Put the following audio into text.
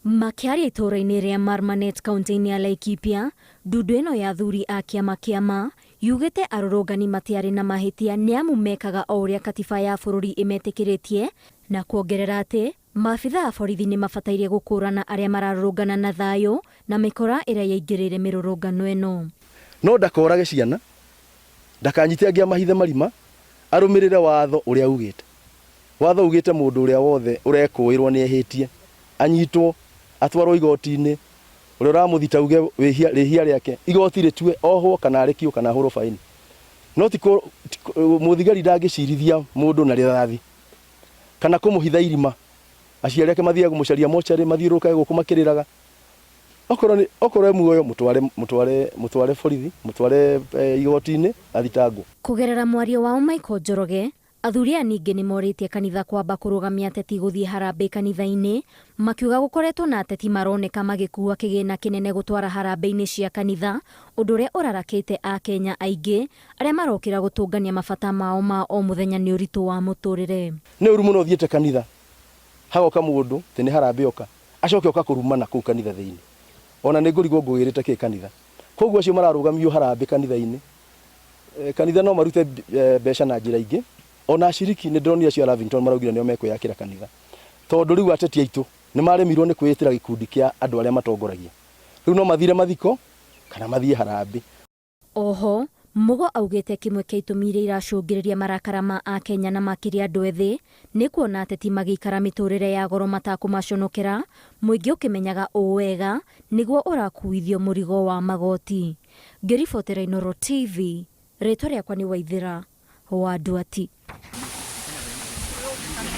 Makĩaria itũũra-inĩ rĩa Marmanet kaunti-inĩ ya Laikipia, ndundu ĩno ya athuri a kĩama kĩa ma yugĩte arũrũngani matiarĩ na mahĩtia nĩamu mekaga o ũrĩa katiba ya bũrũri ĩmetĩkĩrĩtie na kuongerera atĩ maabitha a borithi nĩ mabataire gũkũrana arĩa mararũrũngana na thayũ na mĩkora ĩrĩa yaingĩrĩire mĩrũrũngano ĩno. No ndakorage ciana, ndakanyite angĩ amahithe marima, arũmĩrĩre watho ũrĩa ugĩte. Watho ugĩte mũndũ ũrĩa wothe ũrekũĩrwo nĩ ehĩtie, anyitwo, atwarwo igoti-inĩ, ũrĩa ũramũthita auge wĩhia, rĩhia rĩake, igoti rĩtue ohwo kana arekio kana ahũrwo baĩni. No ti mũthigari ndangĩcirithia mũndũ na rĩthathi kana kũmũhitha irima, aciari ake mathiage kũmũcaria mocarĩ, mathiũrũrũkage gũkũ makĩrĩraga. Okorwo nĩ okorwo e muoyo mũtware mũtware mũtware borithi, mũtware igoti-inĩ athitangwo. Kũgerera mwario wao Michael Njoroge, athuri aya ningĩ nĩ morĩtie kanitha kwamba kũrũgamia ateti gũthiĩ harambĩ kanitha-inĩ, makiuga gũkoretwo na ateti maroneka magĩkua kĩgĩna kĩnene gũtwara harambĩ-inĩ cia kanitha, ũndũ ũrĩa ũrarakĩte Akenya aingĩ arĩa marokĩra gũtũngania mabata mao ma o mũthenya nĩ ũritũ wa mũtũrĩre. Nĩ ũru mũno ũthiĩte kanitha hagoka mũndũ atĩ nĩ harambĩ oka, acoke oka kũrumana kũu kanitha thĩinĩ. Ona nĩ ngũrigwo ngũgĩrĩte kĩ kanitha. Koguo acio mararũgamio harambĩ kanitha-inĩ, kanitha no marute mbeca na njĩra ingĩ. Ona aciriki nĩ ndĩronire acio a Lavington maraugire nĩo mekwĩyakĩra kanitha. Tondũ rĩu ateti aitũ nĩ maremirwo nĩ kwĩĩtĩra gĩkundi kĩa andũ arĩa matongoragia. Rĩu no mathire mathiko kana mathiĩ harambĩ. Oho, Mugo augĩte kĩmwe kĩa itũmi iria iracũngĩrĩria marakara ma Akenya na makĩria andũ ethĩ nĩ kuona ateti magĩikara mĩtũrĩre ya goro matakũmaconokera, mũingĩ ũkĩmenyaga ũũ wega nĩguo ũrakuithio mũrigo wa magoti. Ngĩribotera Inooro TV, rĩtwa rĩakwa nĩ Waithĩra wa Nduati.